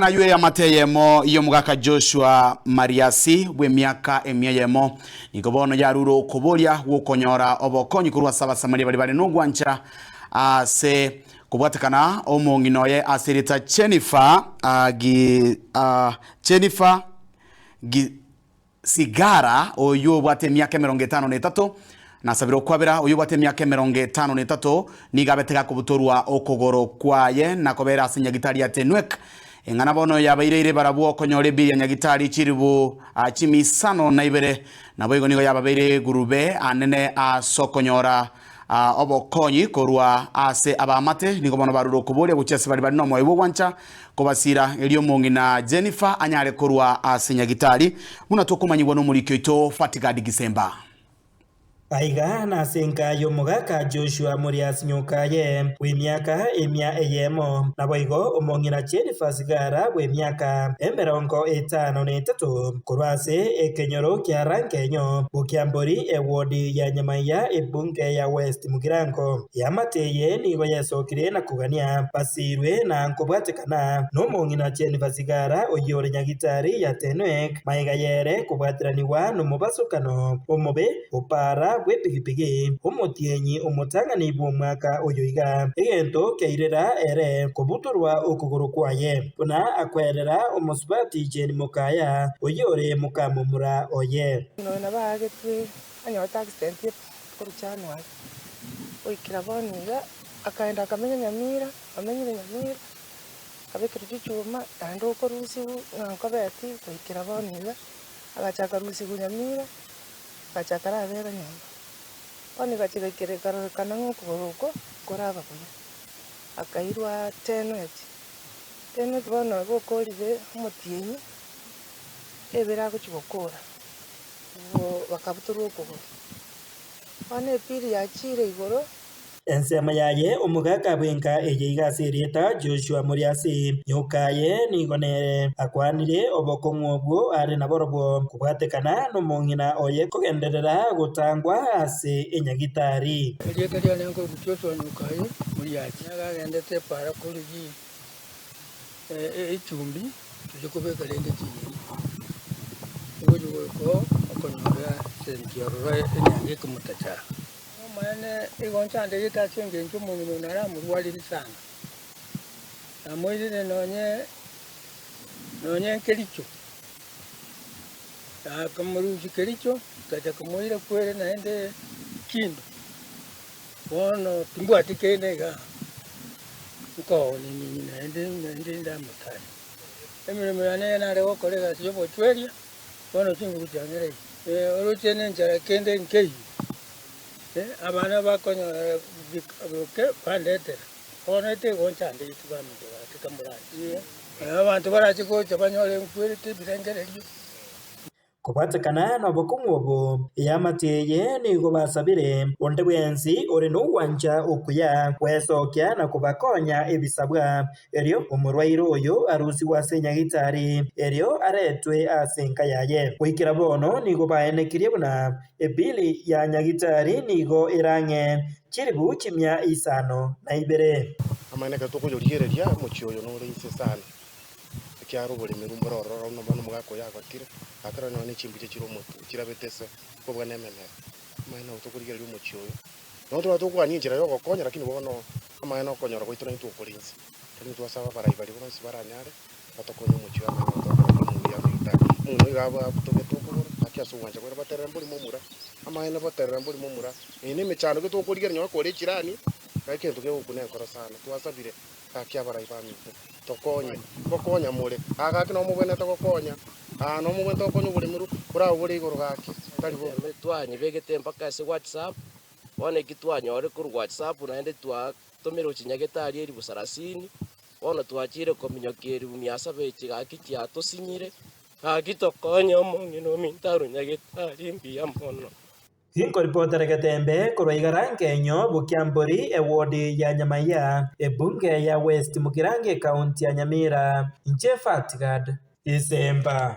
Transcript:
Naywe eamate eyemo y'omogaka Joshua Mariasi bw'emiaka emia eyemo nigo bono yarure okoboria gw'okonyora obokonyi korwa ase Abasamaria baria bare nogwancha ase kobwatekana omong'ina oye ase erieta Jennifer Jennifer Sigara, oyio obwate emiaka 53, nasabire okwabera, oyio obwate emiaka 53, nigo abete gakobutorwa okogoro kwaye na kobera ase nyagitari ya Tenwek. Eng'ana bono yabaireire barabwo okonyora ebiri ya nyagitari chiribu chimisano na ibere, naboigo nigo yababeire egurube anene ase okonyora Obokonyi korwa ase abaamate nigo bono barure okoboria gochia ase baria bare nomoyo bw'ogwancha kobasira, erio omong'ina Jennifer anyare korwa ase nyagitari, buna tokomanyigwa nomoriki oito Fatigard Gisemba. Aiga nase enka y'omogaka Joshua Murias Nyokaye, bw'emiaka emia eyemo, naboigo omong'ina Jennifer Sigara bw'emiaka 53, Korwa ase ekenyoro kia Rangenyo, Bokiambori, ewodi ya Nyamaiya, ebunge ya West Mugirango. Eamate eye nigo yesokire na kogania basirwe na nkobwatekana nomong'ina Jennifer Sigara oyio ore nyagitari ya Tenwek magega yere kobwateranigwa nomobasokano omobe Opaara bw'epigipigi, omotienyi omotang'ani bw'omwaka oyo iga, egento kiairera ere kobutorwa okogoro kwaye, buna akwerera omosubati Jane Mokaya, oyio ore mokamomura oye. Nonya nabo aagetwe anyorete accident korwa January, goikera bono iga, akaenda akamenya Nyamira, amenyire Nyamira, abekerwe chichuma, naende okorusiwa ng'a nkobeti goikera bono iga, agacha akarusiwa Nyamira. Agacha akarabera nyomba. Bono egachia gaikera ekarorekana ng'a okogoro oko nkoraba buya. Akairwa Tenweti. Tenweti bono igo okorire omotienyi, ebere agochia gokora, bakabutorwa okogoro. Bono epili yachiire igoro. Ensemo yaye omogaka bw'enka eye iga ase erieta Joshua Moriasi, nyoka aye nigo nere akwanire obokong'u obwo are naborobwo kobwatekana nomong'ina oye kogenderera gotangwa ase enyagitari. Erieta riane nkorokwa Joshua Nyokaye Moriasi. Nigo agendete epaara korigia echumbi tochie kobeka rende chinyeni, ogochia goika oo okonyora esenti ororo enyange ekomotacha. Omonene igo nchandegete ase engencho omong'ina oyo naramorwarire sana, namoirire nonye nonye nkericho, nakamorusia kericho, nkacha komoira kwere naende kindu, bono timbwati kende igaa, nkooni nini naende naende ndamotare. Emeremo yane nare gokora egasi ya obochweria. Bono chinguru chiang'ereire, oroche nenchara kende nkeiyo, abana bakonyora boke bandetera, bono ete gonchandeti baminto gaki kamoranche, abanto barache gocha banyore nkwerete ebirengererio. Kobwatekana nobokong'u obo, eamate eye nigo basabire onde bwensi ore nogwancha okuya gwesokia na kobakonya ebisabwa Erio omorwaire oyo arusigwe ase enyagitari, erio aretwe ase enka yaye. Goikera bono nigo baenekirie buna ebili ya nyagitari nigo ere ang'e chilifu chimia isano na ibere. Amang'ana ekero tokoyorigereria, omochie oyo nore inse sana, ekiagera oboremeru mbore ororo buna bono omogaka oyo agotire, gaki rero nonye ne chimbuche chire omotwe chirabete ase kobua na ememera. Amang'ana nabo tokorigereria omochie oyo. Nabo toba tokwania enchera y'ogokonya, lakini bono amang'ana okonyora gwaito naintwe okore inse. Lakini twasaba abarai baria bonsi baranyare batokonye omochie oyo amang'ana tokora omuya amo egitari. Omong'ina oyo iga abutogete okogoro, gaki ase ogwancha kwaye baterere mbori momura, amaene boterere mbori momura. Eye nemechando ki tokorigereria nonya kore echirani, gaki egento kegokuna enkoro sana. Twasabire gaki abarai baminto tokonye, ngokonya more, aa gaki nabo mobwenerete gokonya, aa nabo mobwenerete gokonya oboremerwa borabe bore igoro gaki, tari bobe. Twanyebegete mpaka ase WhatsApp, bono eki twanyorire korwa WhatsApp naende twatomirwe chinyagetari elifu sarasini, bono twachire kominyokia elifu mia saba echi gaki chiatosinyire, gaki tokonye omong'ina ominto arwe nyagetari mbuya mono. Tinkoripotera getembe korwa igara nkenyo Bokiambori ewodi ya Nyamaiya, ebunge ya West Mugirango ekaunti ya Nyamira, inche Fatgard Isemba.